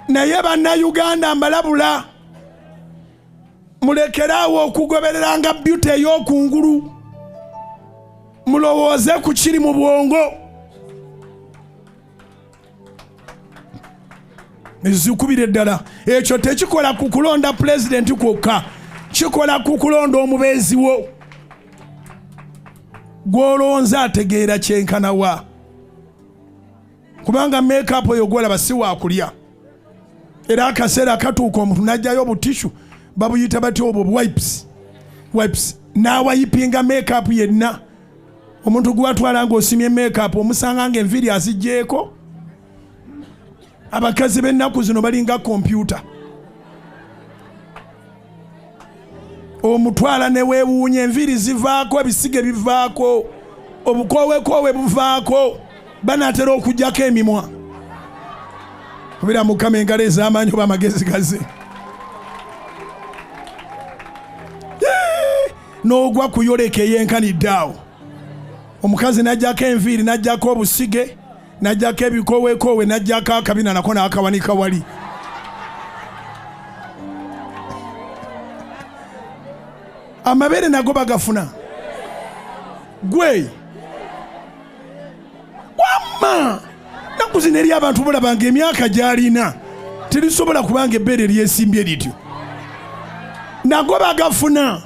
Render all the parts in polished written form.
Naye Bannayuganda mbalabula, mulekeraawo okugobereranga beauty ey'okungulu, mulowooze ku kiri mu bwongo. Zikubire ddala, ekyo tekikola ku kulonda pulezidenti kwokka, kikola ku kulonda omubeezi wo gw'olonze ategeera kyenkanawa, kubanga makeup oyo gwolaba si wakulya. Era akaseera katuuka omuntu n'ajjayo obutishu, babuyita batya obwo, wipes, wipes, n'awayipinga makeup yenna. Omuntu gwatwala ng'osimye makeup omusanga nga enviiri aziggyeko. Abakazi b'ennaku zino balinga kompyuta, omutwala ne weewuunya, enviiri zivaako, ebisige bivaako, obukoowekoowe buvaako, banaatera okugyako emimwa. Kubira Mukama engalo ez'amaanyi oba amagezi gaze n'ogwa kuyoleka eyenkanidde awo. Omukazi n'ajjako enviiri, n'ajjako obusige, n'ajjako ebikoowekoowe, n'ajjako akabina nako n'akawanika wali. Amabeere nago bagafuna gwe wamma. Naku zino eri abantu bolaba nga emyaka gy'alina terisobola kubanga ebbeere lyesimbye lityo, nago bagafuna.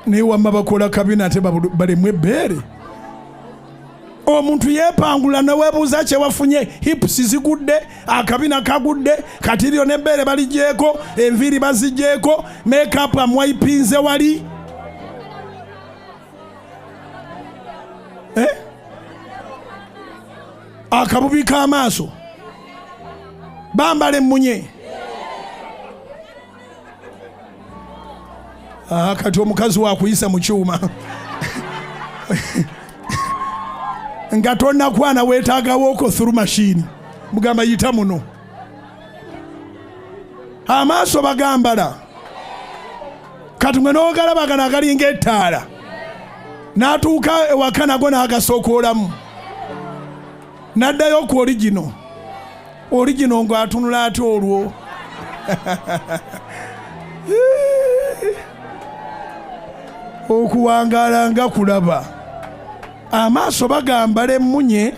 Naye wamma bakola kabina ate balemwe ebbeere. Omuntu yeepangula neweebuuza kyewafunye, hips zigudde, akabina kagudde, kati lyo n'ebbeere baligyeko, enviiri bazigyeko, makeup amwayipinze wali. Eh? Akabubi k'amaaso, bambala emmunye. Ah, kati omukazi wakuyisa mu kyuma nga tonakwana, weetaagawo oko through machine, mugamba yita muno. Amaaso bagambala, kati mwe n'ogalabagana agalinga ettaala, n'atuuka ewaka nago n'agasokoolamu, n'addayo ku oligino oligino ng'atunula ati olwo okuwangaala nga kulaba amaaso bagambala emmunye.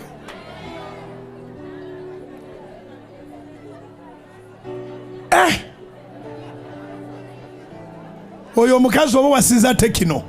Eh! Oyo omukazi oba wasiza tekino.